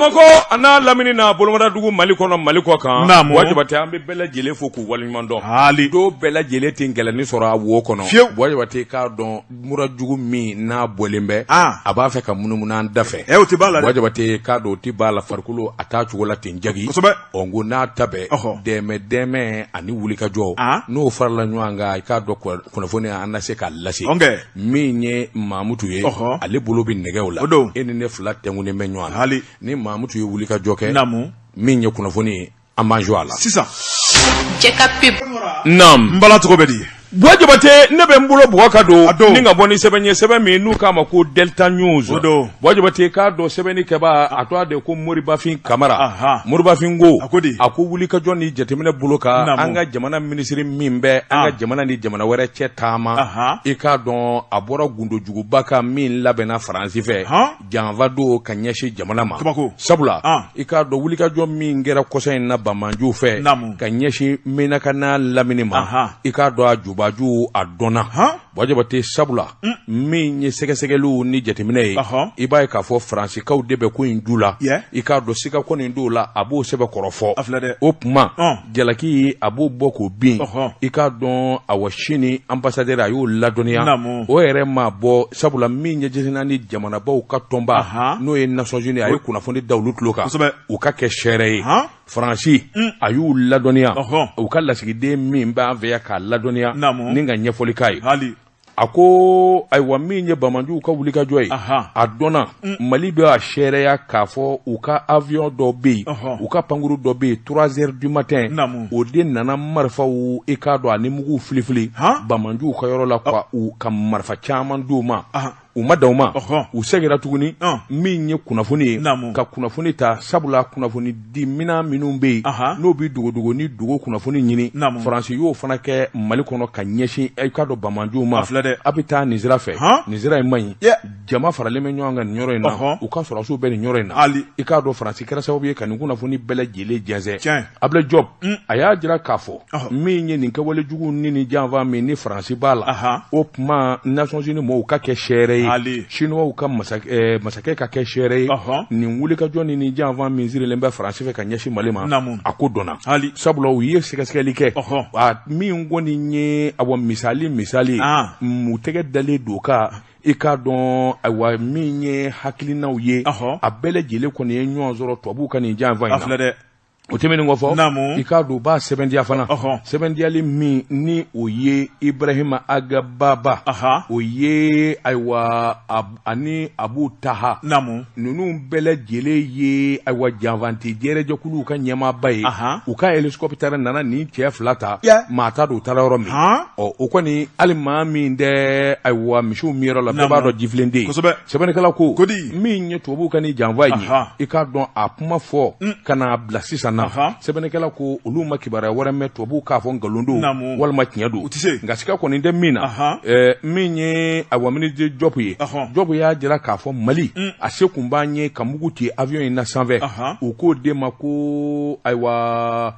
Bamakɔ a n'a lamini na bolomadadugu Mali kɔnɔ Mali kɔ kan Naamu. Buwa Jabate an bɛ bɛɛ lajɛlen fo k'u waleɲuman dɔn Haali. don bɛɛ lajɛlen tɛ gɛlɛnni sɔrɔ a wo kɔnɔ Fiyewu. Buwa Jabate k'a dɔn mura jugu min n'a bɔlen bɛ Ah. a b'a fɛ ka munumunu an da fɛ Ɛ o tɛ b'a la dɛ. Buwa Jabate k'a dɔn o tɛ b'a la farikolo a t'a cogo la ten jagi Kosɛbɛ. Ɔ n ko n'a ta bɛɛ Ɔhɔ. dɛmɛ dɛmɛ ani wulikajɔ Ah. n'o farala ɲɔgɔn kan i k'a dɔn kunnafoni an na se k'a lase Ɔnkɛ. min ye Mamutu ye Ɔhɔ. ale bolo bɛ nɛgɛw la O don. e ni ne fila tɛnkunnen bɛ ɲɔgɔn na Hali. ni Mamutu ye wulikajɔ kɛ Naamu. min ye kunnafoni ye an b'an jɔ a la Sisan. Cɛ ka pub. Naam N bala tɔgɔ bɛ di? Buwa Jabate ne bɛ n bolo bugɔ ka don A don. ni ka bɔ ni sɛbɛn ye sɛbɛn min n'u k'a ma ko Delta News O don. Buwa Jabate k'a dɔn sɛbɛnni kɛbaa a tɔgɔ de ko Moribafin Kamara Aha. Moribafin ko A ko di? a ko wulikajɔ ni jateminɛ bolo kan Naamu. an ka jamana minisiri min bɛ an ka Ah. jamana ni jamana wɛrɛ cɛ taama Aha. i k'a dɔn a bɔra gundojuguba kan min labɛnna Faransi fɛ Han? janfa don ka ɲɛsin jamana ma Kabako. sabula Ah. i k'a dɔn wulikajɔ min kɛra kɔsa in na banbaanciw fɛ Naamu. ka ɲɛsin Menaka n'a lamini ma Aha. i k'a dɔn a jubaju a dɔnna Han? Buwa Jabate sabula min ye sɛgɛsɛgɛliw ni jateminɛ ye Ɔhɔ. i b'a ye k'a fɔ Faransikaw de bɛ ko in ju la Yeah. i k'a dɔn siga kɔni t'o la a b'o sɛbɛkɔrɔ fɔ A filɛ dɛ. o tuma Ɔn. jalaki a b'o bɔ k'o bin Ɔhɔ. i k'a dɔn awa sini ambassadeur a y'o ladɔnniya Naamu. o yɛrɛ ma bɔ sabula min ye diɲɛ ni jamanabaw ka tɔnba Ahan. n'o ye Nations Unies a ye kunnafoni da olu tulo kan Kosɛbɛ. u ka kɛ seere ye Han? Faransi a y'u ladɔnniya Ɔhɔ. u ka lasigiden min b'an fɛ yan k'a ladɔnniya Naamu. ni ka ɲɛfɔli k'a ye Hali. a ko ayiwa min ye banbaanciw ka wulikajɔ ye Ahan. a dɔnna Mali bɛ a seereya k'a fɔ u ka avion dɔ bɛ yen Ɔhɔ. u ka pankuru dɔ bɛ yen 3 heures du matin Naamu. o de nana marifaw i k'a dɔn ani muguw filifili Han? banbaanciw ka yɔrɔ la ka u ka marifa caman d'u ma Ahan. u ma dan o ma Ɔhɔ. u seginna tuguni Ɔn. min ye kunnafoni ye Naamu. ka kunnafoni ta sabula kunnafoni di minan minnu bɛ yen Ahan. n'o bɛ dogodogo ni dogo kunnafoni ɲini Naamu. Faransi y'o fana kɛ Mali kɔnɔ ka ɲɛsin i k'a dɔn banbaanciw ma A filɛ dɛ. a bɛ taa nin sira fɛ Han? nin sira in man ɲi Yeah. jama faralen bɛ ɲɔgɔn kan nin yɔrɔ in na Ɔhɔ. u ka sɔrɔdasiw bɛ nin yɔrɔ in na Ali. i k'a dɔn Faransi kɛra sababu ye ka nin kunnafoni bɛɛ lajɛlen jɛnsɛn Tiɲɛ. Ablaye Diop a y'a jira k'a fɔ Ɔhɔ. min ye nin kɛwale jugu ni nin janfa min ni Faransi b'a la Ahan. o tuma Nations Unies mɔgɔw ka kɛ seere ye Ali. Chinois ka masakɛ ka kɛ seere ye Ɔhɔ. nin wulikajɔ ni nin janfa min sirilen bɛ Faransi fɛ ka ɲɛsin Mali ma Naamu. a ko dɔnna Ali. sabula u ye sɛgɛsɛgɛli kɛ Ɔhɔ. a min kɔni ye awa misali misali Ah. mu tɛgɛ dalen don kan i k'a dɔn ayiwa min ye hakilinaw ye Ɔhɔ. a bɛɛ lajɛlen kɔni ye ɲɔgɔn sɔrɔ tubabuw ka nin janfa in A na filɛ dɛ. o tɛmɛnen kɔ fɔ Naamu. i k'a dɔn u b'a sɛbɛntiya fana Ɔhɔ. sɛbɛntiyali min ni o ye Ibrahima Agababa Aha. o ye ayiwa ani Abu Taha Naamu. ninnu bɛɛ lajɛlen ye ayiwa janfanti jɛrɛjɛkuluw ka ɲɛmaaba ye Ahan. u ka hélicoptère nana nin cɛ fila ta Yeah. maa t'a dɔn u taara yɔrɔ min Han? ɔ o kɔni hali maa min tɛ ayiwa misiw minyɔrɔ la bɛɛ b'a Naamu. dɔn jifilen tɛ yen Kosɛbɛ. sɛbɛnnikɛla ko Kodi. min ye tubabuw ka nin janfa in ye Ahan. i k'a dɔn a kuma fɔ ka n'a bila sisan na Ahan. sɛbɛnnikɛla ko olu ma kibaruya wɛrɛ mɛn tubabuw k'a fɔ nkalon don Naamu. walima tiɲɛ don U tɛ se. nka siga kɔni tɛ min na Ahan. min ye ayiwa ministre Diop ye Ɔhɔn. Diop y'a jira k'a fɔ Mali a se kun b'an ye ka mugu ci avion in na sanfɛ Ahan. u k'o de ma ko ayiwa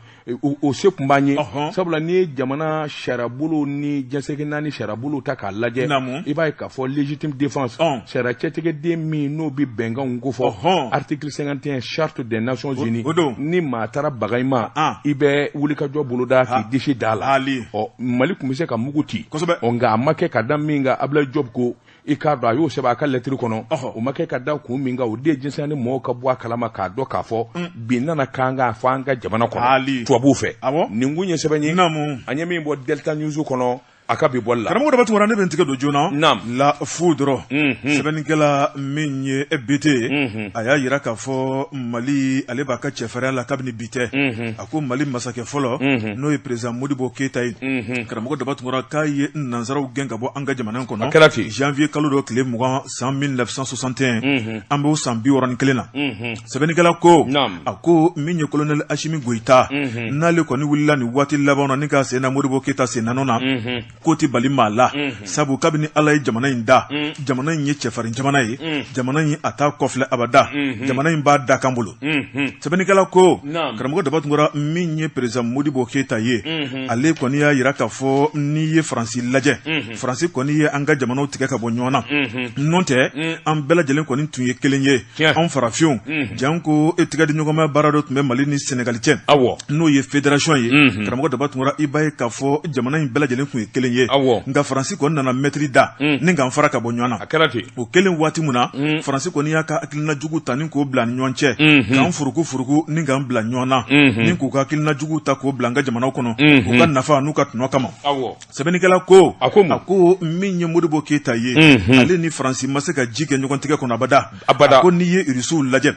o se kun b'an ye Ɔhɔn. sabula n'i ye jamana sariyabolo ni diɲɛseleke naani sariyabolo ta k'a lajɛ Naamu. i b'a ye k'a fɔ légitime défense Ɔn. sariya cɛtigɛden min n'o bɛ bɛnkanw kofɔ Ɔhɔn. article 51 charte des nations unies o don. ni maa taara baga i ma Ah. i bɛ wulikajɔ boloda k'i disi da la Ali. ɔ Mali tun bɛ se ka mugu ci Kosɛbɛ. ɔ nka a ma kɛ ka da min kan Ablaye Diop ko i k'a dɔn a y'o sɛbɛn a ka lɛtiri kɔnɔ Ɔhɔ. o ma kɛ ka da kun min kan o de ye diɲɛ ni mɔgɔw ka bɔ a kalama k'a dɔn k'a fɔ bi nana k'an k'a fɔ an ka jamana kɔnɔ Ali. tubabuw fɛ Awɔ. nin kun ye sɛbɛn ye Naamu. an ye min bɔ Delta News kɔnɔ a ka bi bɔli la Karamɔgɔ Daba Tunkara ne bɛ n tigɛ don joona. Naam. La Foudre. Mhm. Sɛbɛnnikɛla min ye BT ye. A y'a jira k'a fɔ Mali ale b'a ka cɛfarinya la kabini bi tɛ. A ko Mali masakɛ fɔlɔ. N'o ye président Modibo Keyita ye. Karamɔgɔ Daba Tunkara k'a ye nansaraw gɛn ka bɔ an ka jamana in kɔnɔ. A kɛra ten. Janvier kalo dɔ tile 20 san 1961. An b'o san 61 na. Sɛbɛnnikɛla ko. Naam. A ko min ye colonel Asimi Goyita. N'ale kɔni wulila nin waati laban na ni k'a sen da Modibo Keyita sen na nɔ na. K'o tɛ bali maa la, sabu kabini Ala ye jamana in da, jamana in ye cɛfarin jamana ye, jamana in a t'a kɔfilɛ abada, jamana in b'a dakan bolo. Sɛbɛnnikɛla ko, karamɔgɔ Daba Tunkara, min ye président Modibo Keyita ye, ale kɔni y'a jira k'a fɔ n'i ye Faransi lajɛ, Faransi kɔni ye an ka jamanaw tigɛ ka bɔ ɲɔgɔn na, n'o tɛ an bɛɛ lajɛlen kɔni tun ye kelen ye. Anw farafinw janko e tigɛ di ɲɔgɔnma baara dɔ tun bɛ Mali ni Senegali cɛ, n'o ye fédération ye. Karamɔgɔ Daba Tunkara, i b'a ye k'a fɔ jamana in bɛɛ lajɛlen tun ye kelen ye, nka Faransi kɔni nana mɛtiri da ni k'an fara ka bɔ ɲɔgɔn na. O kelen waati min na, Faransi kɔni y'a ka hakilina jugu ta ni k'o bila ni ɲɔgɔn cɛ, k'an furuku furuku ni k'an bila ɲɔgɔn na, ni k'u ka hakilina jugu ta k'o bila an ka jamana kɔnɔ, u ka nafa n'u ka tɔnɔ kama. Sɛbɛnnikɛla ko, a ko mun? A ko min ye Modibo Keyita ye, ale ni Faransi ma se ka ji kɛ ɲɔgɔn tigɛ kɔnɔ abada. Abada. A ko n'i ye Irisiw lajɛ,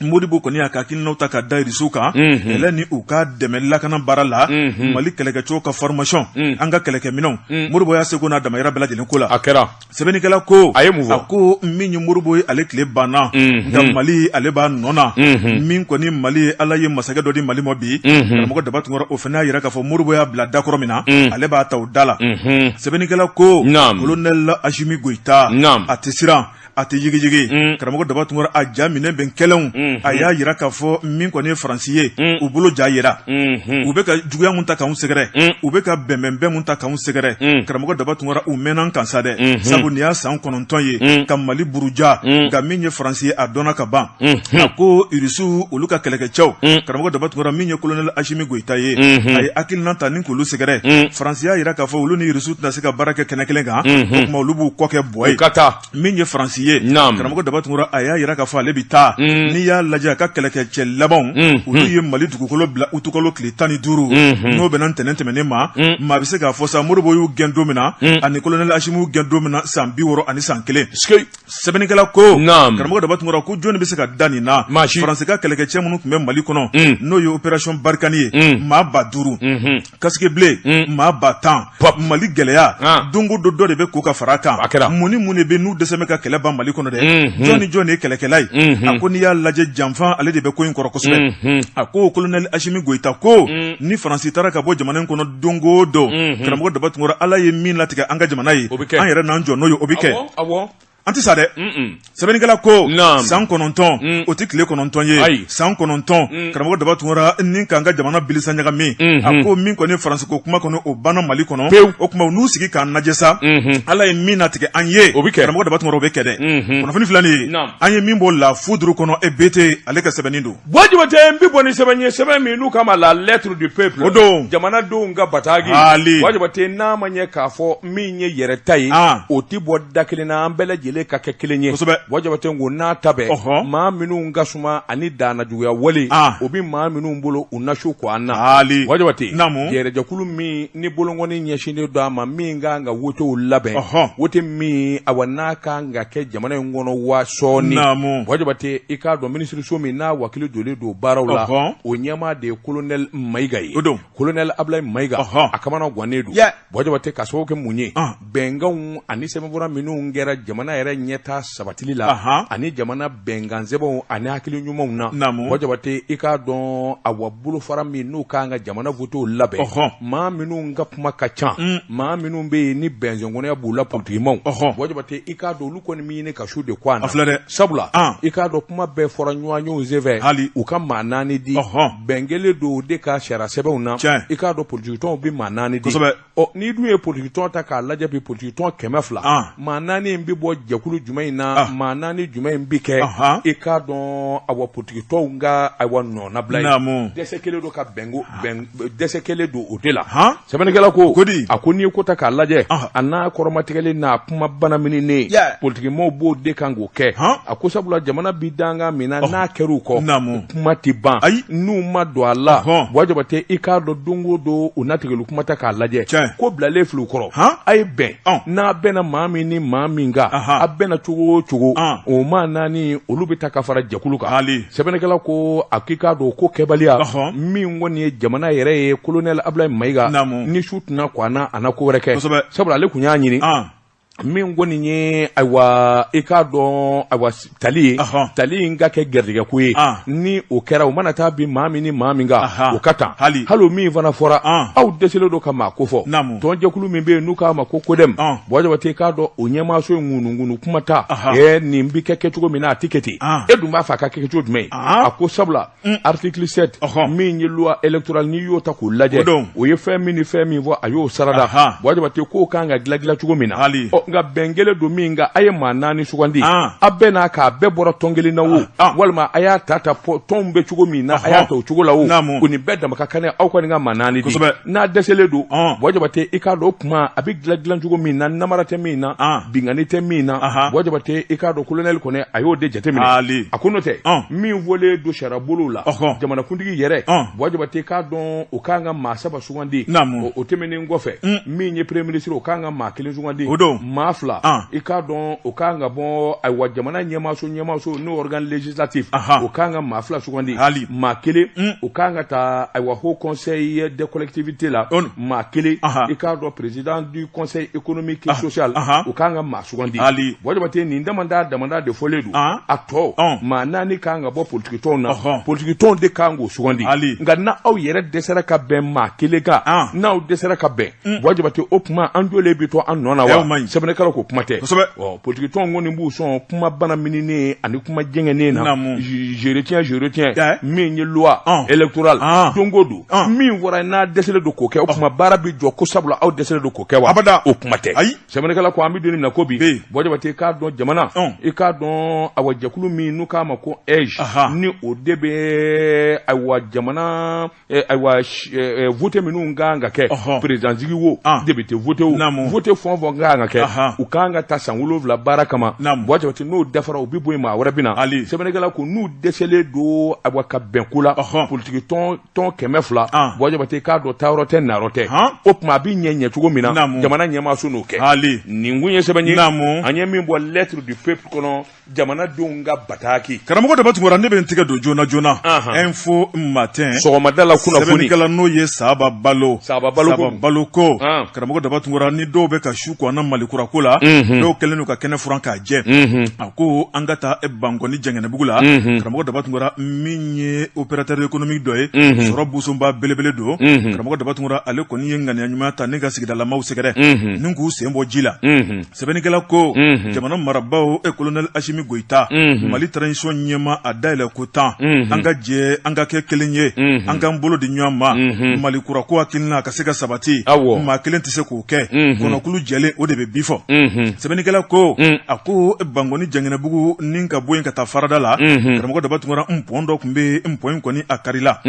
Modibo kɔni y'a ka hakilinaw ta ka da Irisiw kan, kɛlɛ ni u ka dɛmɛ lakana baara la, Mali kɛlɛkɛcɛw ka formation, an ka kɛlɛkɛminɛnw, Modibo y'a seko n'a damayira bɛɛ lajɛlen ko la. A kɛra. Sɛbɛnnikɛla ko, a ye mun fɔ? A ko min ye Modibo ye, ale tile banna, nka Mali ale b'a nɔ na. Min kɔni Mali ye, Ala ye masakɛ dɔ di Mali ma bi, karamɔgɔ Daba Tunkara, o fana y'a jira k'a fɔ Modibo y'a bila dakɔrɔ min na, ale b'a ta o da la. Sɛbɛnnikɛla ko, colonel Asimi Goyita, a tɛ siran, a tɛ yigiyigi. Karamɔgɔ Daba Tunkara, a ja minɛ bɛn kɛlɛw, a y'a jira k'a fɔ min kɔni ye Faransi ye, u bolo ja yera. U bɛ ka juguya mun ta k'anw sɛgɛrɛ, u bɛ ka bɛnbɛnbɛn mun ta k'anw sɛgɛrɛ, karamɔgɔ Daba Tunkara, u mɛnna an kan sa dɛ, sabu nin y'a san 9 ye ka Mali buruja. Nka min ye Faransi ye, a dɔnna ka ban. A ko Irisiw, olu ka kɛlɛkɛcɛw, karamɔgɔ Daba Tunkara, min ye colonel Asimi Goyita ye, a ye hakilina ta ni k'olu sɛgɛrɛ. Faransi y'a jira k'a fɔ olu ni Irisiw tɛna se ka baara kɛ kɛnɛ kelen kan, o tuma olu b'u kɔ kɛ bɔ ye ka taa. Min ye Faransi ye, karamɔgɔ Daba Tunkara, a y'a jira k'a fɔ ale bɛ taa. N'i y'a lajɛ, a ka kɛlɛkɛcɛ labanw, olu ye Mali dugukolo bila utukalo tile 15, n'o bɛnna ntɛnɛn tɛmɛnen ma. Maa bɛ se k'a fɔ sa, Modibo y'u gɛn don min na, ani colonel Asimi y'u gɛn don min na, san 61. Sɛbɛnnikɛla ko, karamɔgɔ Daba Tunkara, ko jɔnni bɛ se ka da nin na? Faransi ka kɛlɛkɛcɛ minnu tun bɛ Mali kɔnɔ, n'o ye opération Barkhane ye, maa 5000, casque bleu maa 10 000. Mali gɛlɛya, don o don dɔ de bɛ ko ka fara kan. Mun ni mun de bɛ n'u dɛsɛ bɛ ka kɛlɛ ban Mali kɔnɔ dɛ? Jɔn ni jɔn de ye kɛlɛkɛla ye? A ko n'i y'a lajɛ, janfa ale de bɛ ko in kɔrɔ kosɛbɛ. A ko colonel Asimi Goyita ko ni Faransi taara ka bɔ jamana in kɔnɔ don o don, karamɔgɔ Daba Tunkara, Ala ye min latigɛ an ka jamana ye, an yɛrɛ n'an jɔ n'o ye, o bɛ kɛ. An tɛ sa dɛ. Sɛbɛnnikɛla ko san 9, o tɛ tile 9 ye. San 9, karamɔgɔ Daba Tunkara, ni k'an ka jamana bilisa ɲagami. A ko min kɔni Faransi ko kuma kɔni, o banna Mali kɔnɔ pewu. O tuma n'u sigi k'an lajɛ sa, Ala ye min latigɛ an ye, o bɛ kɛ. Karamɔgɔ Daba Tunkara, o bɛ kɛ dɛ. Kunnafoni filɛ nin ye, an ye min bɔ La Foudre kɔnɔ, e BT ale ka sɛbɛnni don. Buwa Jabate, n bɛ bɔ ni sɛbɛn ye, sɛbɛn min n'u k'a ma La Lettre du peuple, o don jamanadenw ka bataki. Ali. Buwa Jabate, n'a ma ɲɛ k'a fɔ min ye yɛrɛ ta ye, o tɛ bɔ da kelen na, an bɛɛ lajɛlen ka kɛ kelen ye. Kosɛbɛ. Buwa Jabate ko n'a ta bɛɛ, maa minnu ka suma ani danna juguya wale, o bɛ maa minnu bolo, u na su ko an na. Ali. Buwa Jabate, Naamu. yɛrɛjɛkulu min ni bolonkɔni ɲɛsinnen don a ma, min kan ka wotew labɛn, wote min awa n'a kan ka kɛ jamana in kɔnɔ wa sɔɔni. Naamu. Buwa Jabate, i k'a dɔn minisiriso min n'a wakili jɔlen don baaraw la, o ɲɛmaa de ye colonel Mayiga ye. O don. Colonel Abulayi Mayiga, a kamana gannen don. Buwa Jabate, ka sababu kɛ mun ye? Bɛnkanw ani sɛbɛnfura minnu kɛra jamana yɛrɛ ɲɛtaa sabatili la, ani jamana bɛnkan sɛbɛnw ani hakili ɲumanw na. Naamu. Buwa Jabate, i k'a dɔn awa bolofara min n'u kan ka jamana votew labɛn, maa minnu ka kuma ka ca, maa minnu bɛ yen ni bɛnsenkɔnɔya b'u la, politikimaw. Buwa Jabate, i k'a dɔn olu kɔni bɛ ɲini ka su de ko an na. A filɛ dɛ. Sabula i k'a dɔn kuma bɛɛ fɔra ɲɔgɔnyew senfɛ. Hali. U ka maa 4 di. Bɛn kɛlen don o de ka sariya sɛbɛnw na. I k'a dɔn politikitɔnw bɛ maa 4 di. Kosɛbɛ. Ɔ, n'i dun ye politikitɔn ta k'a lajɛ bi, politikitɔn 200, maa 4 in bɛ bɔ jɛkulu jumɛn in na? Maa 4 jumɛn in bɛ kɛ? I k'a dɔn awa politikitɔnw ka awa nɔnabila ye. Naamu. Dɛsɛ kɛlen don ka bɛnko bɛn, dɛsɛ kɛlen don o de la. Sɛbɛnnikɛla ko, Kodi. A ko n'i ye ko ta k'a lajɛ, a n'a kɔrɔmatigɛlen n'a kuma banamininen, politikimaaw b'o de kan k'o kɛ. A ko sabula jamana bi dankan min na, n'a kɛr'u kɔ, Naamu. kuma tɛ ban. Ayi. N'u ma don a la, Buwa Jabate, i k'a dɔn don o don u na tigɛli kuma ta k'a lajɛ. Ko bilalen filɛ u kɔrɔ, a ye bɛn, n'a bɛnna maa min ni maa min kan, a bɛnna cogo o cogo, o maa 4 olu bɛ ta ka fara jɛkulu kan. Hali. Sɛbɛnnikɛla ko a k'i k'a dɔn ko kɛbaliya min kɔni ye jamana yɛrɛ ye, colonel Abulayi Mayiga, Naamu. ni su tɛna ko a na, a na ko wɛrɛ kɛ. Kosɛbɛ. Sabula ale tun y'a ɲini. Min kɔni ye ayiwa i k'a dɔn ayiwa tali ye tali in ka kɛ garijɛgɛ ko ye ni o kɛra o mana taa bin maa min ni maa min kan o ka tan hali min fana fɔra aw dɛsɛlen don ka maa ko fɔ tɔnjɛkulu min bɛ yen n'u k'a ma ko CODEM Buwa Jabate i k'a dɔn o ɲɛmaaso in ŋunuŋunu kuma ta nin bɛ kɛ kɛcogo min na a tɛ kɛ ten e dun b'a fɛ a ka kɛ cogo jumɛn ye a ko sabula article 7 min ye loi électorale n'i y'o ta k'o lajɛ o ye fɛn min ni fɛn min fɔ a y'o sarada Buwa Jabate k'o kan ka dilan dilan cogo min na ɔ nka bɛn kelen don min kan a ye maa naani sugandi a bɛɛ n'a k'a bɛɛ bɔra tɔn kelen na o walima a y'a ta ta tɔnw bɛ cogo min na a y'a ta o cogo la o o ni bɛɛ dama ka kan aw kɔni ka maa naani di n'a dɛsɛlen don Buwa Jabate i k'a dɔn o kuma a bɛ dilan dilan cogo min na namara tɛ min na binkanni tɛ min na Buwa Jabate i k'a dɔn colonel kɔni a y'o de jateminɛ a ko n'o tɛ min fɔlen don sariya bolo la jamanakuntigi yɛrɛ Buwa Jabate k'a dɔn o kan ka maa saba sugandi o tɛmɛnen kɔfɛ min ye premier ministre o kan ka maa kelen sugandi o don maa fila i k'a dɔn o kan ka bɔ ayiwa jamana ɲɛmaaso ɲɛmaaso n'o organe législatif o kan ka maa fila sugandi maa kelen o kan ka taa ayiwa haut conseil des collectivités la maa kelen i k'a dɔn président du conseil économique et social o kan ka maa sugandi Buwa Jabate nin damada damada de fɔlen don a tɔ maa naani kan ka bɔ politikitɔnw na politikitɔnw de kan k'o sugandi nka n'aw yɛrɛ dɛsɛra ka bɛn maa kelen kan n'aw dɛsɛra ka bɛn Buwa Jabate o tuma an jɔlen bɛ to an nɔ na wa sɛbɛnnikɛlaw ko kuma tɛ politikitɔnw kɔni b'u sɔn kuma bana mininen ani kuma jɛngɛnnen na je retiens je retiens min ye loi électorale don o don min fɔra n'a dɛsɛlen don k'o kɛ o tuma baara bɛ jɔ ko sabula aw dɛsɛlen don k'o kɛ wa abada o kuma tɛ ayi sɛbɛnnikɛla ko an bɛ don min na ko bi Buwa Jabate i k'a dɔn jamana i k'a dɔn awa jɛkulu min n'u k'a ma ko AIGE ni o de bɛ ayiwa jamana ayiwa vote minnu kan ka kɛ président sigi wo député vote wo vote fɛn o fɛn kan ka kɛ u kan ka ta san 7 baara kama Buwa Jabate n'o dafara u bɛ bɔ yen maa wɛrɛ bɛ na sɛbɛnnikɛla ko n'u dɛsɛlen don ayiwa ka bɛn ko la politiki tɔn tɔn 200 Buwa Jabate k'a dɔn taayɔrɔ tɛ nayɔrɔ tɛ o tuma a bɛ ɲɛ ɲɛ cogo min na jamana ɲɛmaaso n'o kɛ nin kun ye sɛbɛn ye an ye min bɔ lettre du peuple kɔnɔ jamanadenw ka bataki karamɔgɔ Daba Tunkara ne bɛ n tɛgɛ don joona joona info matin sɔgɔmada la kunnafoni sɛbɛnnikɛla n'o ye Saba Balo Saba Balo ko karamɔgɔ Daba Tunkara ni dɔw bɛ ka su ko an na Mali kura ko la dɔw kɛlen don ka kɛnɛ furan k'a jɛ a ko an ka taa Bankɔni Jɛngɛnɛbugu la karamɔgɔ Daba Tunkara min ye opérateur économique dɔ ye sɔrɔ bosonba belebele don karamɔgɔ Daba Tunkara ale kɔni ye ŋaniya ɲuman ta ni ka sigidalamaw sɛgɛrɛ ni k'u sen bɔ ji la sɛbɛnnikɛla ko jamana marabaaw e colonel Asimi Goyita Mali transition ɲɛmaa a dayɛlɛ ko tan an ka jɛ an ka kɛ kelen ye an k'an bolo di ɲɔgɔn ma Mali kura ko hakilina ka se ka sabati maa kelen tɛ se k'o kɛ kɔnɔkulu jɛlen o de bɛ bi fɔ sɛbɛnnikɛla ko a ko Bankɔni Jɛngɛnɛbugu ni ka bɔ yen ka taa farada la karamɔgɔ Daba Tunkara npɔn dɔ tun bɛ npɔn in kɔni a karila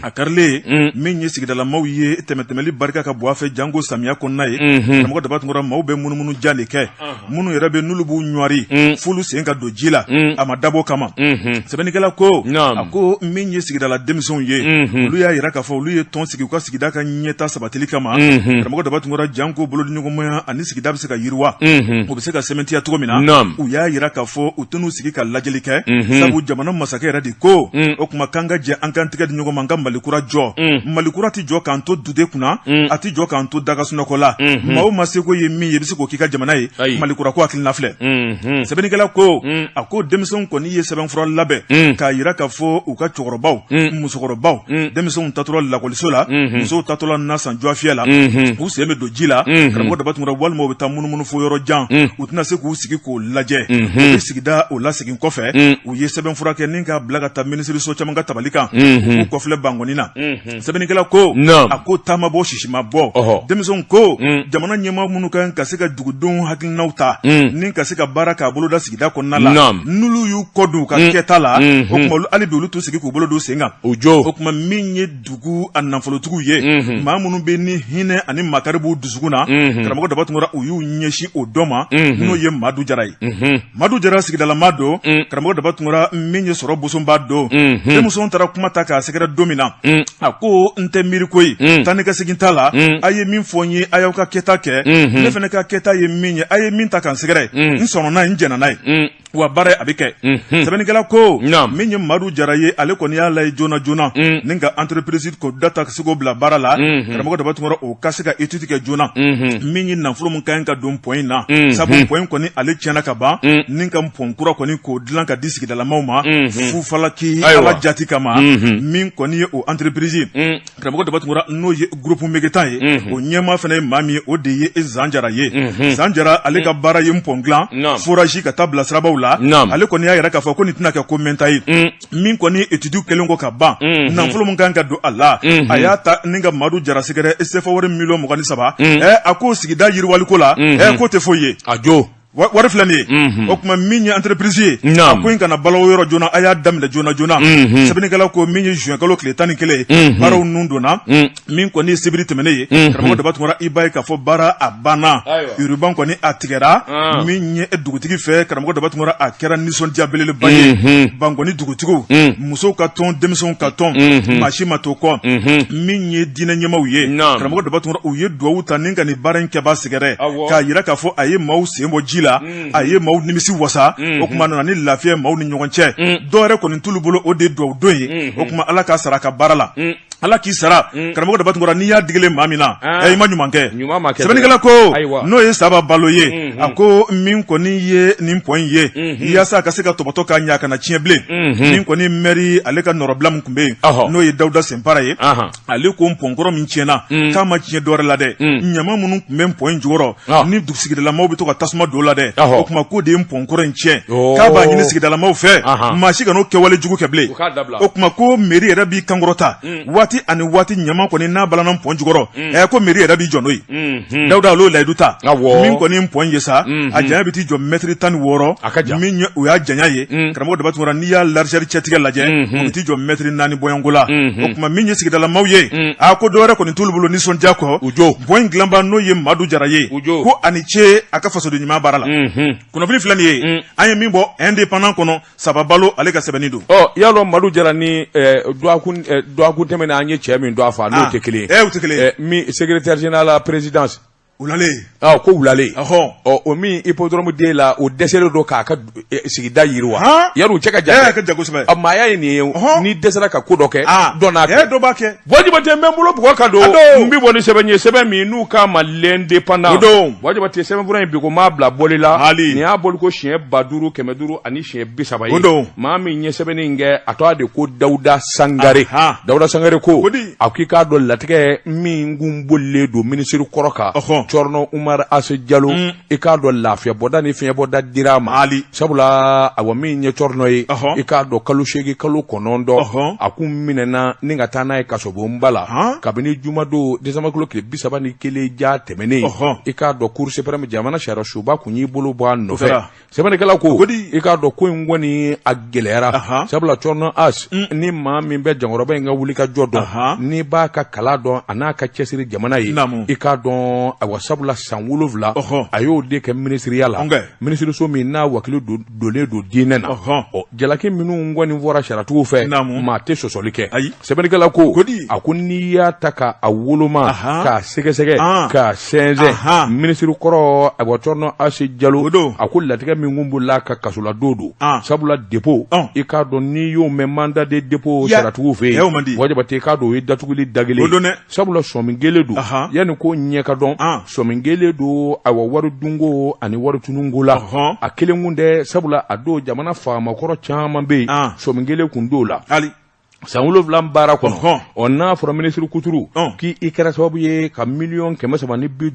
a karilen min ye sigidalamaw ye tɛmɛtɛmɛli barika ka bon a fɛ janko samiya kɔnɔna ye karamɔgɔ Daba Tunkara maaw bɛ munumunu jan de kɛ minnu yɛrɛ bɛ n'olu b'u ɲɔri f'olu sen ka don ji la a ma dabɔ kama sɛbɛnnikɛla ko a ko min ye sigidala denmisɛnw ye olu y'a jira k'a fɔ olu ye tɔn sigi u ka sigida ka ɲɛtaa sabatili kama karamɔgɔ Daba Tunkara janko bolodiɲɔgɔnmaya ani sigida bɛ se ka yiriwa o bɛ se ka sɛmɛntiya cogo min na u y'a jira k'a fɔ u tɛn'u sigi ka lajɛli kɛ sabu jamana masakɛ yɛrɛ de ko o tuma k'an ka jɛ an k'an tɛgɛ di ɲɔgɔn ma an ka Mali kura jɔ Mali kura tɛ jɔ k'an to duden kunna a tɛ jɔ k'an to daga sunɔgɔ la maa o maa seko ye min ye i bɛ se k'o k'i ka jamana ye Mali kura ko hakilina filɛ sɛbɛnnikɛla ko a ko denmisɛnw kɔni ye sɛbɛnfura labɛn k'a jira k'a fɔ u ka cɛkɔrɔbaw musokɔrɔbaw denmisɛnw taatɔla lakɔliso la musow taatɔla na san jɔfiyɛ la u sen bɛ don ji la karamɔgɔ Daba Tunkara walima u bɛ taa munumunu fo yɔrɔ jan u tɛna se k'u sigi k'o lajɛ u bɛ sigida o lasegin kɔfɛ u ye sɛbɛnfura kɛ ni k'a bila ka taa minisiriso caman ka tabali kan u kɔfilɛ Bankɔni na sɛbɛnnikɛla ko a ko taama bɔ sisi ma bɔ denmisɛnw ko jamana ɲɛmaa minnu kan ka se ka dugudenw hakilinaw ta ni ka se ka baara k'a boloda sigida kɔnɔna la n'olu y'u kɔ don u ka kɛta la o tuma hali bi olu t'u sigi k'u bolo don sen kan o jo o tuma min ye dugu a nafolotigiw ye maa minnu bɛ ni hinɛ ani makari b'u dusukun na karamɔgɔ Daba Tunkara u y'u ɲɛsin o dɔ ma n'o ye Madu Jara ye Madu Jara sigidalamaa don karamɔgɔ Daba Tunkara min ye sɔrɔ bosonba don denmisɛnw taara kuma ta k'a sɛgɛrɛ don min na a ko n tɛ miiri koyi taa ni ka segin t'a la a ye min fɔ n ye a y'aw ka kɛta kɛ ne fana ka kɛta ye min ye a ye min ta ka n sɛgɛrɛ n sɔnna n'a ye n jɛnna n'a ye wa baara a bɛ kɛ sɛbɛnnikɛla ko min ye Madu Jara ye ale kɔni y'a layi joona joona ni ka entreprise ko data ka se k'o bila baara la karamɔgɔ Daba Tunkara o ka se ka étude kɛ joona min ye nafolo min ka kan ka don don pɔn in na, sabu pɔn in kɔni ale tiɲɛna ka ban, ni ka pɔn kura kɔni k'o dilan ka di sigidalamaw ma fufalaki Ala jati kama. Min kɔni ye o entreprise, karamɔgɔ Daba Tunkara, n'o ye groupe Méguetan ye, o ɲɛmaa fana ye maa min ye, o de ye Zan Jara ye. Zan Jara, ale ka baara ye pɔn dilan, forage ka taa bila sirabaw la. Ale kɔni y'a yira k'a fɔ ko nin tɛna kɛ ko mɛnta ye. Min kɔni étude kɛlen kɔ ka ban, nafolo min kan ka don a la, a y'a ta ni ka Madu Jara sɛgɛrɛ, sefa wari miliyɔn 23. A ko sigida yiriwaliko la, k'o tɛ foyi ye. A jo. Wari filɛ nin ye. O tuma min ye entreprise ye, a ko in kana balo yɔrɔ joona, a y'a daminɛ joona joona. Sɛbɛnnikɛla ko min ye juin kalo tile 11 ye, baaraw nun donna. Min kɔni ye sibiri tɛmɛnen ye, karamɔgɔ Daba Tunkara, i b'a ye k'a fɔ baara a banna, ruban kɔni a tigɛra. Min ye dugutigi fɛ, karamɔgɔ Daba Tunkara, a kɛra nisɔndiya belebeleba ye. Bankɔni dugutigiw, musow ka tɔn, denmisɛnw ka tɔn, maa si ma to kɔ. Min ye diinɛ ɲɛmaaw ye, karamɔgɔ Daba Tunkara, u ye dugawu ta ni ka nin baara in kɛbaa sɛgɛrɛ, k'a jira k'a fɔ a ye maaw sen bɔ ji la, a ye maaw nimisi wasa. O tuma nana ni lafiya maaw ni ɲɔgɔn cɛ. Dɔw yɛrɛ kɔni t'olu bolo, o de ye dugawu don ye. O tuma Ala k'a sara a ka baara la, Ala k'i sara. Karamɔgɔ Daba Tunkara, n'i y'a digilen maa min na, i ma ɲuman kɛ. Sɛbɛnnikɛla ko n'o ye Saba Balo ye, a ko min kɔni ye nin pɔn in ye, yaasa a ka se ka tɔbɔtɔ ka ɲɛ, a kana tiɲɛ bilen, min kɔni mɛri ale ka nɔrɔbila min tun bɛ yen, n'o ye Dawuda Senpara ye, ale ko pɔnkɔrɔ min tiɲɛna, k'a ma tiɲɛ dɔwɛrɛ la dɛ, ɲama minnu tun bɛ pɔn in jukɔrɔ ni sigidalamaw bɛ to ka tasuma don la dɛ, o tuma k'o de ye pɔnkɔrɔ in tiɲɛ. K'a b'a ɲini sigidalamaw fɛ, maa si kana o kɛwale jugu kɛ bilen. O tuma ko mairie yɛrɛ b'i kankɔrɔta waati ani waati, ɲama kɔni n'a balana pɔn jukɔrɔ, ko mairie yɛrɛ b'i jɔ n'o ye. Dawuda olu layidu ta. Min kɔni pɔn ye sa, a janya bɛ t'i jɔ mɛtiri 16 min, o y'a janya ye. Karamɔgɔ Daba Tunkara, n'i y'a largeur cɛtigɛ lajɛ, o bɛ t'i jɔ mɛtiri 4 bɔɲɔgɔnko la. O tuma min ye sigidalamaw ye, a ko dɔwɛrɛ kɔni t'olu bolo nisɔndiya kɔ. Pɔn in dilanba, n'o ye Madu Jara ye, ko a ni ce a ka fasoden ɲuman baara la. Kunnafoni filɛ nin ye, an ye min bɔ Indépendant kɔnɔ, Saba Balo ale ka sɛbɛnni don. Ɔ, y'a dɔn Madu Jara ni dɔgɔkun tɛmɛnen an ye cɛ min dɔgɔ fa, n'o tɛ kelen ye. O tɛ kelen ye. Min secrétaire général la présidence. Wulalen. Ko wulalen. Ɔ, o min hippodrome den la, o dɛsɛlen don k'a ka sigida yiriwa. Yar'u cɛ ka jan. Ka jan kosɛbɛ. Maaya ye nin ye, n'i dɛsɛra ka ko dɔ kɛ, dɔ n'a kɛ. Dɔ b'a kɛ. Buwa Jabate, n bɛ n bolo bugɔ ka don. N bɛ bɔ ni sɛbɛn ye, sɛbɛn min n'u k'a ma L'Indépendant. O don. Buwa Jabate, sɛbɛnfura in bi ko n b'a bila bɔli la. Nin y'a bɔli ko siɲɛ 5530 ye. O don. Maa min ye sɛbɛnni in kɛ, a tɔgɔ de ko Dawuda Sangare. Dawuda Sangare ko a k'i k'a dɔn latigɛ min kun bolilen don minisiri kɔrɔ kan, Cɔrɔnɔ Umar Ase Jalo, i k'a dɔn lafiya bɔda ni fiɲɛ bɔda dira a ma. Sabula awa min ye Cɔrɔnɔ ye, i k'a dɔn kalo 8 kalo 9, a kun minɛna ni ka taa n'a ye kasobonba la kabini jumadon décembre kalo tile 31 ja tɛmɛnen. I k'a dɔn Cour suprême, jamana sariyasoba kun y'i bolo bɔ a nɔfɛ. Sɛbɛnnikɛla ko i k'a dɔn ko in kɔni a gɛlɛyara, sabula Cɔrɔnɔ As, ni maa min bɛ jankɔrɔba in ka wuli ka jɔ dɔn, n'i b'a ka kalan dɔn, a n'a ka cɛsiri jamana ye, i k'a dɔn awa sabula san 7 a y'o de kɛ minisiriya la, minisiriso min n'a wakili donnen don diinɛ na. Ɔ, jalaki minnu kɔni fɔra sariyatigiw fɛ, maa tɛ sɔsɔli kɛ. Sɛbɛnnikɛla ko a ko n'i y'a ta k'a woloma, k'a sɛgɛsɛgɛ, k'a sɛnsɛn, minisiri kɔrɔ awa Cɔrɔnɔ Ase Jalo, a ko latigɛ min kun bolila a ka kasoladon don, sabula dépôt, i k'a dɔn n'i y'o mɛn mandat de dépôt sariyatigiw fɛ yen, Buwa Jabate, i k'a dɔn o ye datuguli da kelen ye, sabula sɔmi kelen don. Yanni ko ɲɛ ka dɔn, sɔmi kelen don awa wari dunko ani wari tununko la. A kelen kun tɛ, sabula a don jamana faamakɔrɔ caman bɛ yen, sɔmi kelen kun t'o la. San 7 baara kɔnɔ, ɔ, n'a fɔra minisiri kuturu k'i kɛra sababu ye ka miliyɔn 355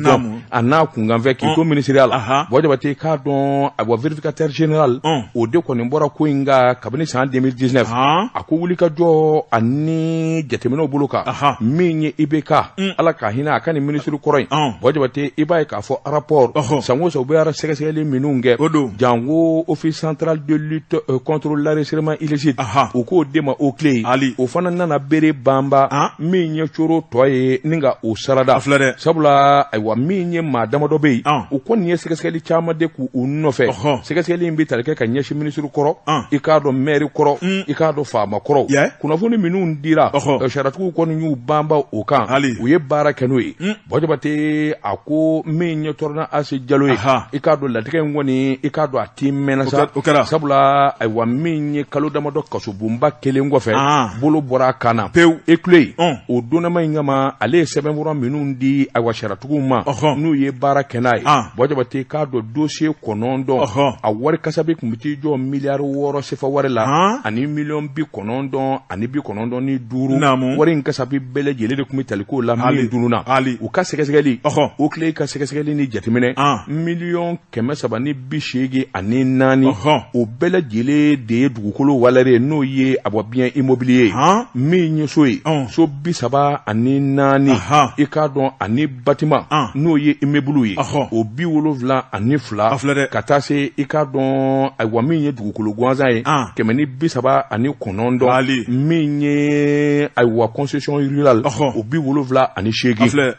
dɔn a n'a kunkanfɛ k'i to minisiriya la, Buwa Jabate, i k'a dɔn awa vérificateur général, o de kɔni bɔra ko in kan kabini san 2019. A ko wulikajɔ ani jateminɛw bolo kan, min ye IBK, Ala ka hinɛ a ka nin minisiri kɔrɔ in, Buwa Jabate, i b'a ye k'a fɔ rapport san o san u bɛ sɛgɛsɛgɛli minnu kɛ, janko Office central de lutte contre l'enrichissement illicite, u k'o de ma OCLEI, o fana nana bere banba min ye coro tɔ ye ni ka o sarada. Sabula ayiwa min ye maa damadɔ bɛ yen, u kɔni ye sɛgɛsɛgɛli caman de k'u nɔfɛ. Sɛgɛsɛgɛli in bɛ tali kɛ ka ɲɛsin minisiri kɔrɔ, i k'a dɔn mɛri kɔrɔ, i k'a dɔn faama kɔrɔw. Kunnafoni minnu dira, sariyatigiw kɔni y'u banba o kan, u ye baara kɛ n'o ye. Buwa Jabate, a ko min ye Cɔrɔnɔ Ase Jalo ye, i k'a dɔn latigɛ in kɔni, i k'a dɔn a ti mɛnna sa, sabula ayiwa min ye kalo damadɔ kasobonba kelen kɛlen kɔfɛ, bolo bɔra a kan na pewu. OCLEI o donnama in kama, ale ye sɛbɛnfura minnu di ayiwa sariyatigiw ma, n'u ye baara kɛ n'a ye. Buwa Jabate, k'a dɔn dossier 9, a wari kasabi tun bɛ t'i jɔ miliyari 6 sefa wari la ani miliyɔn 995. Wari in kasabi bɛɛ lajɛlen de tun bɛ tali k'o la min tununna. U ka sɛgɛsɛgɛli, OCLEI ka sɛgɛsɛgɛli ni jateminɛ, miliyɔn 384, o bɛɛ lajɛlen de ye dugukolo valeur ye, n'o ye a bɔ bien immobilier ye. Min ye so ye, so 34, i k'a dɔn, ani bâtiment, n'o ye immeuble ye, o 72, ka taa se, i k'a dɔn, ayiwa, min ye dugukolo gansan ye, 139, min ye ayiwa concession rurale, o 78.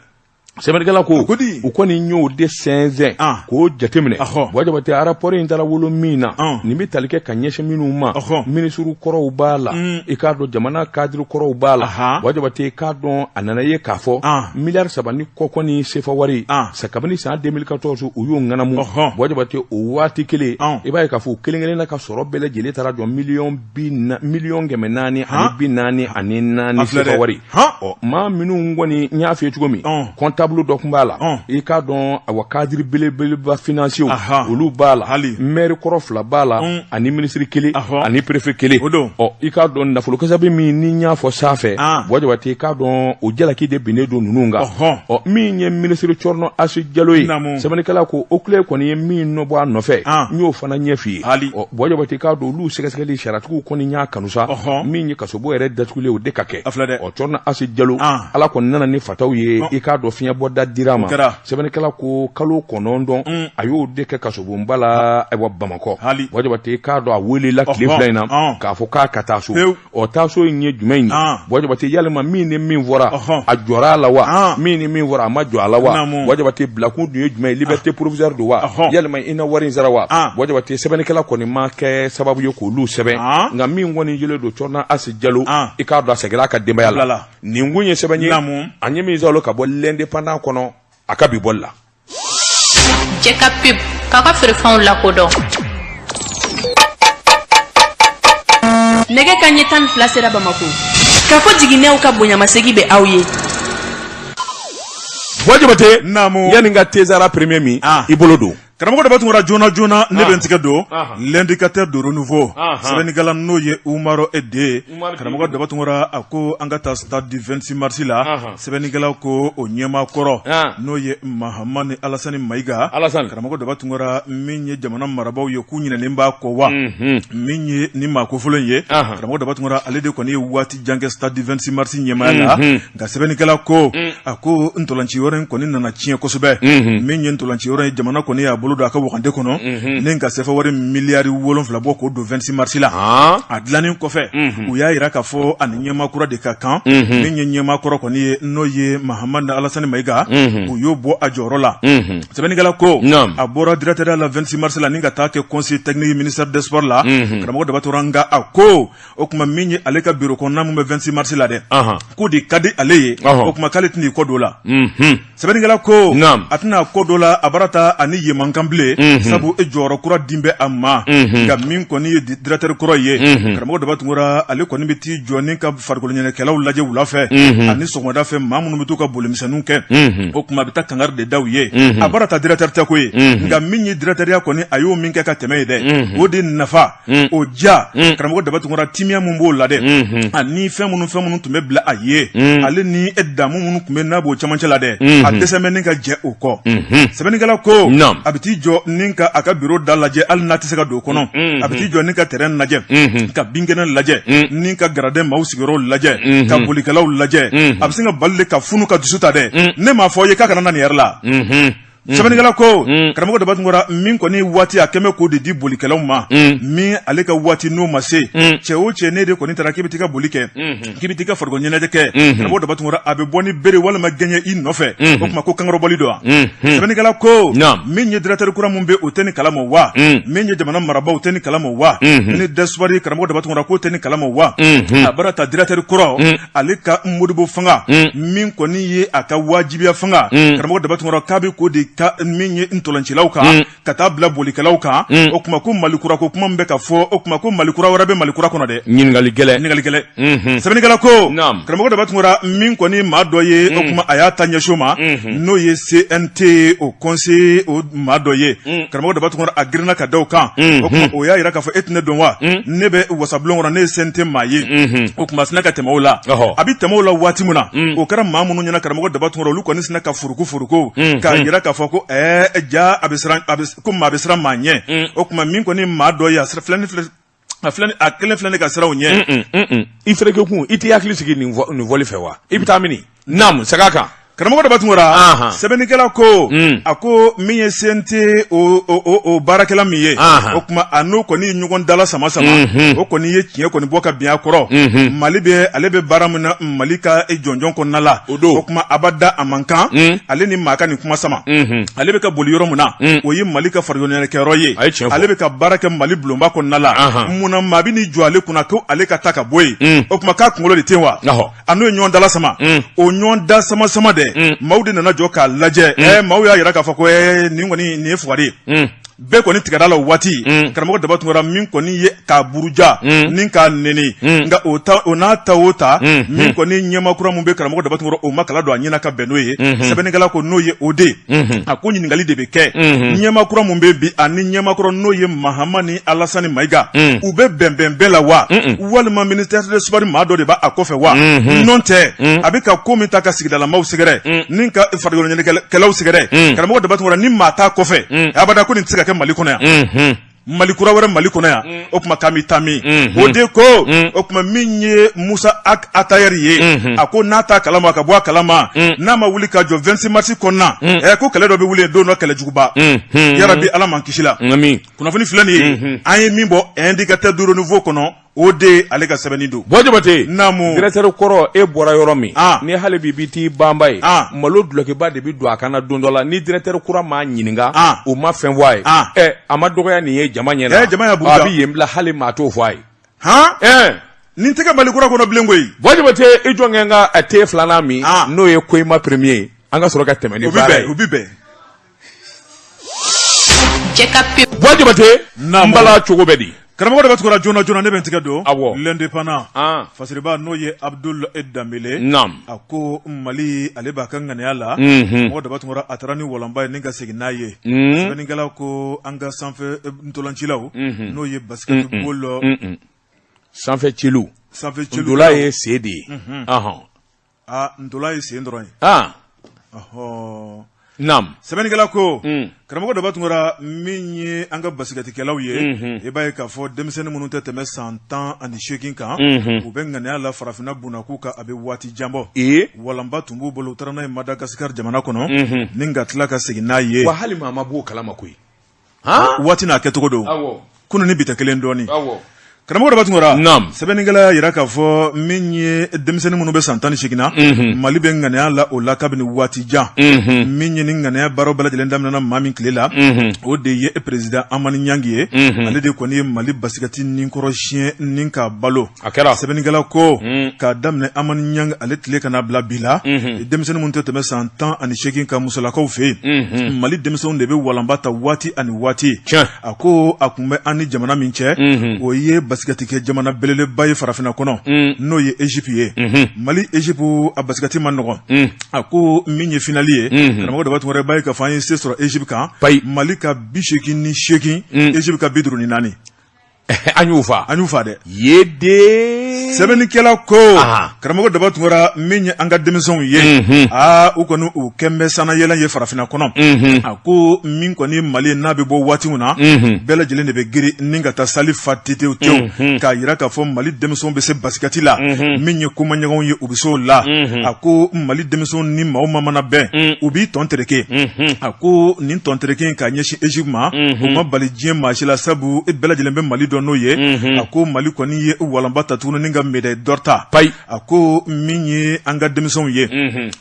Sɛbɛnnikɛla ko u kɔni y'o de sɛnsɛn k'o jateminɛ. Buwa Jabate, rapport in taara wolo min na, nin bɛ tali kɛ ka ɲɛsin minnu ma, minisiri kɔrɔw b'a la, i k'a dɔn, jamana cadre kɔrɔw b'a la. Buwa Jabate, i k'a dɔn, a nana ye k'a fɔ miliyari 3 ni kɔ kɔni sefa wari, kabini san 2014 u y'o ŋanamu. Buwa Jabate, o waati kelen, i b'a ye k'a fɔ u kelen kelenna ka sɔrɔ bɛɛ lajɛlen taara jɔ miliyɔn 444 sefa wari. Ɔ, maa minnu kɔni n y'a f'i ye cogo min, comptable dɔ tun b'a la, i k'a dɔn, awa, cadre belebeleba financier olu b'a la, maire kɔrɔ fila b'a la, ani minisiri kelen ani préfet kelen. Ɔ, i k'a dɔn, nafolo kasabi min ni n y'a fɔ sanfɛ, Buwa Jabate, i k'a dɔn, o jalaki de binnen don ninnu kan. Ɔ, min ye minisiri Cɔrɔnɔ Asi Jalo ye, sɛbɛnnikɛla ko OCLEI kɔni ye min nɔ bɔ a nɔfɛ, n y'o fana ɲɛf'i ye. Ɔ, Buwa Jabate, i k'a dɔn, olu sɛgɛsɛgɛli sariyatigiw kɔni y'a kanu sa, min ye kasobon yɛrɛ datugulen, o de ka kɛ. Ɔ, Cɔrɔnɔ Asi Jalo, Ala kɔni nana ni fataw ye, i k'a dɔn, fiɲɛbɔda dira a ma. Sɛbɛnnikɛla ko kalo 9, a y'o de kɛ kasobonba la, ayiwa, Bamakɔ. Buwa Jabate, i k'a dɔn, a welela tile 2 in na k'a fɔ k'a ka taa so. Ɔ, taa so in ye jumɛn ye? Buwa Jabate, yalima min ni min fɔra, a jɔra a la wa? Min ni min fɔra, a ma jɔ a la wa? Buwa Jabate, bilakun dun ye jumɛn ye? Liberté provisoire don wa? Yalima i na wari in sara wa? Buwa Jabate, sɛbɛnnikɛla kɔni ma kɛ sababu ye k'olu sɛbɛn, nka min kɔni jɛlen don, Cɔrɔnɔ Asi Jalo, i k'a dɔn, a seginna a ka denbaya la. Nin kun ye sɛbɛn ye an ye min sɔrɔ ka bɔ L'Indépendant kɔnɔ a ka bi bɔli la. Cɛ ka pub k'a ka feerefɛnw lakodɔn. Nɛgɛ kanɲɛ 12 sera Bamakɔ. Kafo jiginɛw ka bonyamasegin bɛ aw ye. Buwa Jabate, yanni n ka Tezara premier min i bolo don. Karamɔgɔ Daba Tunkara, joona joona ne bɛ n tigɛ don L'Indicateur du Renouveau. Sɛbɛnnikɛla n'o ye Umaru D, karamɔgɔ Daba Tunkara, a ko an ka taa stade du 26 mars la. Sɛbɛnnikɛla ko o ɲɛmaa kɔrɔ, n'o ye Mahamani Alasani Mayiga, karamɔgɔ Daba Tunkara, min ye jamana marabaaw ye k'u ɲinɛnen b'a kɔ wa, min ye ni maa kofɔlen ye, karamɔgɔ Daba Tunkara, ale de kɔni ye waati jan kɛ stade du 26 mars ɲɛmaaya la. Nka sɛbɛnnikɛla ko, a ko ntolanci yɔrɔ in kɔni nana tiɲɛ kosɛbɛ. Min ye ntolanci yɔrɔ in, jamana kɔni y'a bolo don a ka wagande kɔnɔ ni ka sefa wari miliyari 7 bɔ k'o don 26 mars la. A dilannen kɔfɛ, u y'a jira k'a fɔ a ni ɲɛmaa kura de ka kan. Min ye ɲɛmaa kɔrɔ kɔni ye, n'o ye Mahamani Alasani Mayiga, u y'o bɔ a jɔyɔrɔ la. Sɛbɛnnikɛla ko a bɔra directeur la 26 mars la ni ka taa kɛ conseiller technique ministère des sports la. Karamɔgɔ Daba Tunkara, nka a ko o tuma min ye ale ka bureau kɔnɔna min bɛ 26 mars la dɛ, k'o de ka di ale ye. O tuma k'ale tɛna i kɔ don la. Sɛbɛnnikɛla ko a tɛna kɔ don la, a bara ta ani yen man kan bilen, sabu e jɔyɔrɔ kura din bɛ a ma. Nka min kɔni ye directeur kɔrɔ ye, karamɔgɔ Daba Tunkara, ale kɔni bɛ t'i jɔ ni ka farikolo ɲɛnajɛkɛlaw lajɛ wula fɛ ani sɔgɔmada fɛ, maa minnu bɛ t'u ka bolimisɛnninw kɛ. O tuma a bɛ taa kangari de da u ye. A bara ta directeur tɛ ko ye, nka min ye directeurya kɔni, a y'o min kɛ ka tɛmɛ ye dɛ, o de nafa, o ja, karamɔgɔ Daba Tunkara, timiya min b'o la dɛ, ani fɛn minnu tun bɛ bila a ye, ale ni e damu minnu tun bɛ n'a b'o camancɛ la dɛ, a dɛsɛ bɛ ni ka jɛ o kɔ. Sɛbɛnnikɛla ko a bɛ t'i jɔ ni ka a ka bureau da lajɛ, hali n'a tɛ se ka don o kɔnɔ. A bɛ t'i jɔ ni ka terrain lajɛ, ka binkɛnɛ lajɛ, ni ka gradin maaw sigiyɔrɔw lajɛ, ka bolikɛlaw lajɛ. A bɛ sin ka bali ka funu ka dusu ta dɛ. Ne m'a fɔ ye k'a kana na nin yɛrɛ la. Sɛbɛnnikɛla ko, karamɔgɔ Daba Tunkara, min kɔni waati a kɛmɛ k'o de di bolikɛlaw ma, min ale ka waati n'o ma se, cɛ o cɛ, ne de kɔni taara k'i bɛ t'i ka boli kɛ, k'i bɛ t'i ka farikolo ɲɛnajɛ kɛ, karamɔgɔ Daba Tunkara, a bɛ bɔ ni bere walima gɛɲɛ i nɔfɛ. O tuma ko kankɔrɔbɔli don wa? Sɛbɛnnikɛla ko min ye directeur kura min bɛ, o tɛ nin kalama wa? Min ye jamana marabaaw tɛ nin kalama wa? Ministre des sports, karamɔgɔ Daba Tunkara, k'o tɛ nin kalama wa? A bara ta directeur kɔrɔ, ale ka Modibo fanga, min kɔni ye a ka wajibiya fanga, karamɔgɔ Daba Tunkara, k'a bɛ k'o de ka min ye ntolancilaw kan ka taa bila bolikɛlaw kan. O tuma ko Mali kura ko kuma min bɛ ka fɔ, o tuma ko Mali kura wɛrɛ bɛ Mali kura kɔnɔ dɛ. Ɲininkali gɛlɛn. Ɲininkali gɛlɛn. Sɛbɛnnikɛla ko, karamɔgɔ Daba Tunkara, min kɔni maa dɔ ye, o tuma a y'a ta ɲɛsin o ma, n'o ye CNT, o conseil, o maa dɔ ye. Karamɔgɔ Daba Tunkara, a girinna ka da o kan. O tuma o y'a jira k'a fɔ e tɛ ne dɔn wa? Ne bɛ wasabulon kɔnɔ, ne ye CNT maa ye. O tuma a sinna ka tɛmɛ o la. A bɛ tɛmɛ o la waati min na, o kɛra maa minnu ɲɛna, karamɔgɔ Daba Tunkara, olu kɔni sinna ka furuku furuku k'a jira k'a fɔ ko ɛɛ ja, a bɛ siran, a bɛ ko maa bɛ siran maa ɲɛ. O tuma min kɔni maa dɔ ye, a filɛ ni filɛ, a filɛ a kelen filɛ ne ka siran o ɲɛ. I fereke kun, i t'i hakili sigi nin fɔli fɛ wa? I bɛ taa mini? Naamu, segin a kan. Karamɔgɔ Daba Tunkara, sɛbɛnnikɛla ko, a ko min ye CNT o baarakɛla min ye, o tuma a n'o kɔni ye ɲɔgɔn dala sama sama, o kɔni ye tiɲɛ kɔni bɔ ka bin a kɔrɔ. Mali bɛ, ale bɛ baara min na Mali ka jɔnjɔn kɔnɔna la, o don, o tuma abada a man kan ale ni maa ka nin kuma sama. Ale bɛ ka boli yɔrɔ min na, o ye Mali ka farikoloɲɛnajɛkɛyɔrɔ ye. Ale bɛ ka baara kɛ Mali bulonba kɔnɔna la. Munna maa bɛ n'i jɔ ale kunna ko ale ka taa ka bɔ yen? O tuma k'a kunkolo de tɛ wa? A n'o ye ɲɔgɔn dala sama. O ɲɔgɔn da sama sama dɛ, maaw de nana jɔ k'a lajɛ. Maaw y'a jira k'a fɔ ko nin kɔni, nin ye fugari ye. Bɛɛ kɔni tigɛra la o waati. Karamɔgɔ Daba Tunkara, min kɔni ye k'a buruja ni k'a neni, nka o ta, o n'a ta o ta, min kɔni ɲɛmaa kura min bɛ, karamɔgɔ Daba Tunkara, o ma kala don a ɲɛna ka bɛn n'o ye. Sɛbɛnnikɛla ko n'o ye o de, a ko ɲininkali de bɛ kɛ: ɲɛmaa kura min bɛ bi ani ɲɛmaa kɔrɔ, n'o ye Mahamani Alasani Mayiga, u bɛ bɛnbɛn bɛɛ la wa, walima ministère des sports maa dɔ de b'a kɔfɛ wa? N'o tɛ, a bɛ ka ko min ta ka sigidalamaw sɛgɛrɛ ni ka farikoloɲɛnajɛkɛlaw sɛgɛrɛ, karamɔgɔ Daba Tunkara, ni maa t'a kɔfɛ, abada ko nin tɛ se ka kɛ Mali kɔnɔ yan. Mali kura wɛrɛ Mali kɔnɔ yan, o tuma k'an bɛ taa min? O de ko, o tuma min ye Musa Ag Atayɛri ye, a ko n'a t'a kalama, ka bɔ a kalama, n'a ma wuli ka jɔ 26 mars kɔnɔna, ko kɛlɛ dɔ bɛ wuli don dɔ, kɛlɛ juguba. Yarabi, Ala m'an kisi la. Kunnafoni filɛ nin ye, an ye min bɔ Indicateur du Renouveau kɔnɔ, o de ale ka sɛbɛnni don. Buwa Jabate, naamu. Directeur kɔrɔ, e bɔra yɔrɔ min, ni hali bi bi t'i banba ye, malo dulɔkiba de bɛ don a kan na don dɔ la. Ni directeur kura m'a ɲininka, o ma fɛn fɔ a ye, ɛ a ma dɔgɔya nin ye jama ɲɛna. Jama y'a buruja. A bɛ yen bila, hali maa t'o fɔ a ye. Han, nin tɛ kɛ Mali kura kɔnɔ bilen koyi. Buwa Jabate, i jɔ n ka te filanan min, n'o ye Koyima premier ye, an ka sɔrɔ ka tɛmɛ ni baara ye. O bɛ bɛn. Buwa Jabate, n bala, cogo bɛ di? Karamɔgɔ Daba Tunkara, joona joona ne bɛ n tigɛ don L'Indépendant. Fasiriba, n'o ye Abdul Danbele, a ko Mali, ale b'a ka ŋaniya la. Karamɔgɔ Daba Tunkara, a taara ni walanba ye ni ka segin n'a ye. Sɛbɛnnikɛla ko an ka sanfɛ ntolancilaw, n'o ye basketball, sanfɛ celu, sanfɛ celu, ntola ye sen de ye. Ntola ye sen dɔrɔn ye. Naam. Sɛbɛnnikɛla ko, karamɔgɔ Daba Tunkara, min ye an ka basikɛtikɛlaw ye, i b'a ye k'a fɔ denmisɛnnin minnu tɛ tɛmɛ san 18 kan, u bɛ ŋaniya la farafinna bunakun kan, a bɛ waati jan bɔ. Walanba tun b'u bolo, u taara n'a ye Madagasikari jamana kɔnɔ ni ka tila ka segin n'a ye. Wa hali maa ma b'o kalama koyi. Waati n'a kɛcogo don, kunun ni bi tɛ kelen dɔɔnin. Karamɔgɔ Daba Tunkara, sɛbɛnnikɛla y'a jira k'a fɔ min ye denmisɛnnin minnu bɛ san 18 na, Mali bɛ ŋaniya la o la kabini waati jan. Min ye ni ŋaniya baaraw bɛɛ lajɛlen daminɛna maa min tile la, o de ye président Hamani Ɲangi ye. Ale de kɔni ye Mali basikɛti ninkɔrɔ siɲɛ ni k'a balo. A kɛra. Sɛbɛnnikɛla ko, k'a daminɛ Hamani Ɲangi ale tile ka na bila bi la, denmisɛnnin minnu tɛ tɛmɛ san 18 kan musolakaw fɛ yen, Mali denmisɛnw de bɛ walanba ta waati ani waati. A ko a tun bɛ an ni jamana min cɛ, o ye basikɛtikɛ jamana belebeleba ye farafinna kɔnɔ, n'o ye Egypte ye. Mali Egypte, a basikɛti man nɔgɔn. A ko min ye finali ye, karamɔgɔ Daba Tunkara, i b'a ye k'a fɔ an ye se sɔrɔ Egypte kan, Mali ka 88, Egypte ka 54. An y'u fa. An y'u fa dɛ. Ye de. Sɛbɛnnikɛla ko, karamɔgɔ Daba Tunkara, min ye an ka denmisɛnw ye, aa u kɔni u kɛn bɛ sannayɛlɛn ye farafinna kɔnɔ. A ko min kɔni Mali n'a bɛ bɔ waati min na, bɛɛ lajɛlen de bɛ girin ni ka taa sali fa tetew tewu, k'a jira k'a fɔ Mali denmisɛnw bɛ se basikɛti la. Min ye komaɲaganw ye, u bɛ se o la. A ko Mali denmisɛnw ni maa o maa mana bɛn, u b'i tɔn tereke. A ko nin tɔn tereke in k'a ɲɛsin Egypte ma, o ma bali diɲɛ maa si la, sabu e bɛɛ lajɛlen bɛ Mali dɔn. dɔn n'o ye a ko Mali kɔni ye walanba ta tuguni ni ka médaille d'or ta payi a ko min ye an ka denmisɛnw ye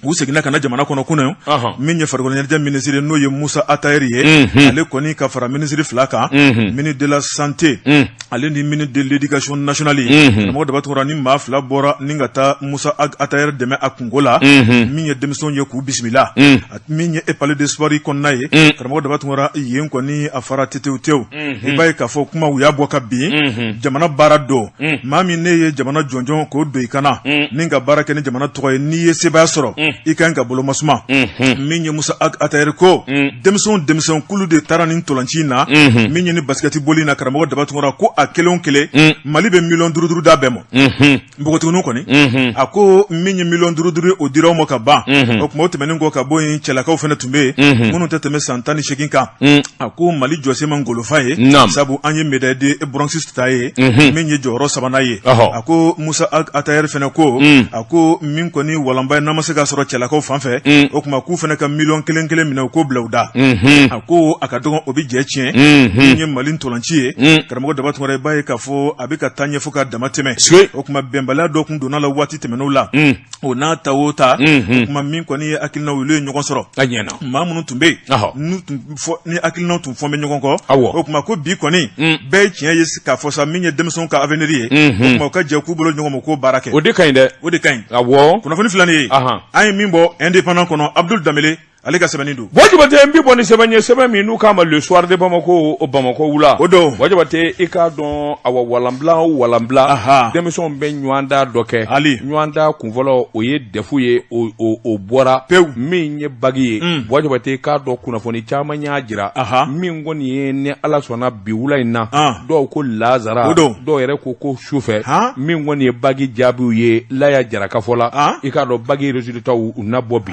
u seginna ka na jamana kɔnɔ kunun min ye farikolo ɲɛnajɛ minisiri n'o ye Musa Atayɛri ye ale kɔni ka fara minisiri fila kan ministre de la santé ale ni ministre de l'éducation nationale karamɔgɔ Daba Tunkara ni maa fila bɔra ni ka taa Musa Atayɛri dɛmɛ a kunko la min ye denmisɛnw ye k'u bisimila min ye palais des sports kɔnɔna ye karamɔgɔ Daba Tunkara yen kɔni a fara tetew tew i b'a ye k'a fɔ kuma u y'a bɔ ka bin jamana baara don maa min ne ye jamana jɔnjɔn k'o don i kan na ni ka baara kɛ ni jamana tɔgɔ ye n'i ye sebaaya sɔrɔ i ka kan ka bolomasuma min ye Musa Atayɛri ko denmisɛnw kulu de taara nin ntolanci in na min ye ni basikɛti boli na karamɔgɔ Daba Tunkara ko a kelen o kelen Mali bɛ miliyɔn duuru duuru d'a bɛɛ ma npogotigininw kɔni a ko min ye miliyɔn duuru duuru o dira u ma ka ban o tuma o tɛmɛnen kɔ ka bɔ yen cɛlakaw fana tun bɛ yen minnu tɛ tɛmɛ san 18 kan a ko Mali jɔsen ma ngolofa ye sabu an ye médaille de bronze ta ye min ye jɔyɔrɔ sabanan ye a ko Musa Atayɛri fana ko a ko min kɔni walanba ye n'an ma se k'a sɔrɔ cɛlakaw fan fɛ o tuma k'u fana ka miliyɔn kelen kelen minɛ u k'o bila u da a ko a ka dɔgɔn o bɛ jɛ tiɲɛ min ye Mali ntolanci ye karamɔgɔ Daba Tunkara i b'a ye k'a fɔ a bɛ ka taa ɲɛ fo ka dama tɛmɛ o tuma bɛnbaliya dɔ tun donna la waati tɛmɛnenw la o n'a ta o ta o tuma min kɔni ye hakilinaw olu ye ɲɔgɔn sɔrɔ a ɲɛna maa minnu tun bɛ yen ni hakilinaw tun fɔ bɛ ɲɔgɔn kɔ o tuma ko bi kɔni bɛɛ ye tiɲɛ ye k'a fɔ sa min ye denmisɛnw ka avenir ye o tuma u ka jɛ k'u bolo ɲɔgɔn ma k'o baara kɛ o de ka ɲi dɛ o de ka ɲi awɔ kunnafoni filɛ nin ye an ye min bɔ Indépendant kɔnɔ Abdul Danbele ale ka sɛbɛnni don Buwa Jabate n bi bɔ ni sɛbɛn ye sɛbɛn min n'u k'a ma Le Soir de Bamako o Bamakɔ wula o don Buwa Jabate i k'a dɔn awa walanbila o walanbila denmisɛnw bɛ ɲɔgɔndan dɔ kɛ hali ɲɔgɔndan kunfɔlɔ o ye DEF ye o bɔra pewu min ye bac ye Buwa Jabate i k'a dɔn kunnafoni caman y'a jira min kɔni ye ni Ala sɔnna bi wula in na dɔw ko lazara o don dɔw yɛrɛ ko ko su fɛ min kɔni ye bac jaabiw ye Laya Jara ka fɔ la i k'a dɔn bac résultatw u na bɔ bi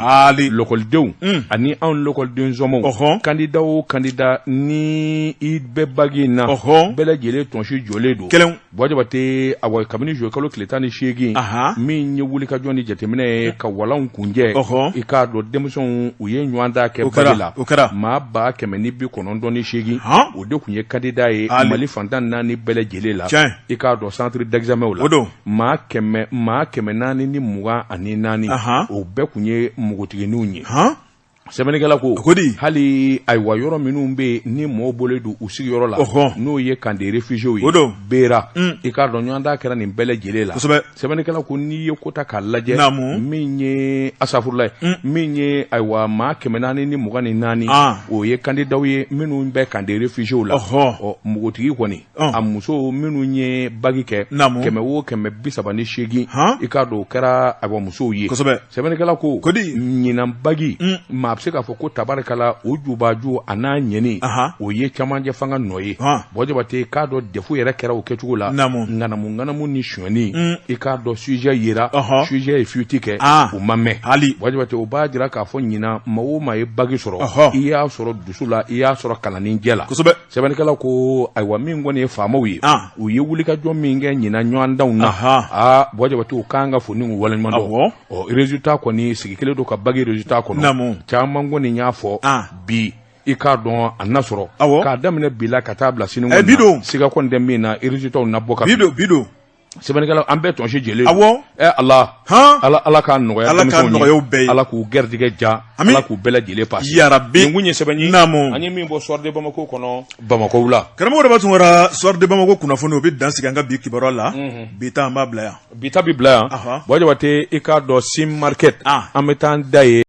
lɔkɔlidenw ani anw lɔkɔliden somɔgɔw candidat o candidat ni i bɛ bac in na bɛɛ lajɛlen tɔnsi jɔlen don kelen Buwa Jabate awa kabini juillet kalo tile 18 min ye wulikajɔ ni jateminɛ ye ka walanw kunjɛ i k'a dɔn denmisɛnw u ye ɲɔgɔndan kɛ bac la o kɛra maa 198,000 o de tun ye candidat ye Mali fan 14 bɛɛ lajɛlen la i k'a dɔn centre d'examen la o don maa 424 o bɛɛ tun ye npogotigininw ye sɛbɛnnikɛla ko ko di hali ayiwa yɔrɔ minnu bɛ yen ni mɔɔw bɔlen don u sigiyɔrɔ la n'o ye camp de réfugiés ye o don Bera i k'a dɔn ɲɔgɔndan kɛra nin bɛɛ lajɛlen la kosɛbɛ sɛbɛnnikɛla ko n'i ye ko ta k'a lajɛ min ye asafurula ye min ye ayiwa maa 424 o ye kandidaw ye minnu bɛ camp de réfugiés la ɔ npogotigi kɔni a muso minnu ye bac kɛ 138 i k'a dɔn o kɛra ayiwa musow ye kosɛbɛ sɛbɛnnikɛla ko ko di ɲinan bac maa bɛ se k'a fɔ ko tabarikala o jubaju a n'a ɲɛni o ye camancɛ fanga nɔ ye Buwa Jabate k'a dɔn DEF yɛrɛ kɛra o kɛcogo la ŋanamu ŋanamu ni sonyɛni i k'a dɔn sujet yera sujet ye fuite kɛ o ma mɛn hali Buwa Jabate o b'a jira k'a fɔ ɲinan maa o maa ye bac sɔrɔ i y'a sɔrɔ dusu la i y'a sɔrɔ kalanni jɛ la kosɛbɛ sɛbɛnnikɛla ko ayiwa min kɔni ye faamaw ye u ye wulikajɔ min kɛ ɲinan ɲɔgɔndanw na aa Buwa Jabate u kan ka fo ni k'u waleɲuman dɔn ɔ résultat kɔni sigi kelen don ka bac résultat kɔnɔ caman kɔni y'a fɔ bi i k'a dɔn a na sɔrɔ k'a daminɛ bi la ka taa bila sini bi don siga kɔni tɛ min na résultat na bɔ ka bi don bi don sɛbɛnnikɛla an bɛɛ tɔnsi jɛlen awɔ ɛ ala ala ala k'a nɔgɔya ala k'a nɔgɔya u bɛɛ ye ala k'u garijɛgɛ diya ala k'u bɛɛ lajɛlen pasi yarabi nin kun ye sɛbɛn ye naamu an ye min bɔ Soir de Bamako kɔnɔ Bamakɔ wula karamɔgɔ Daba Tunkara Soir de Bamako kunnafoni o bɛ dan sigi an ka bi kibaruya la bi ta an b'a bila yan bi ta bi bila yan Buwa Jabate i k'a dɔn Sim Market an bɛ taa an da ye.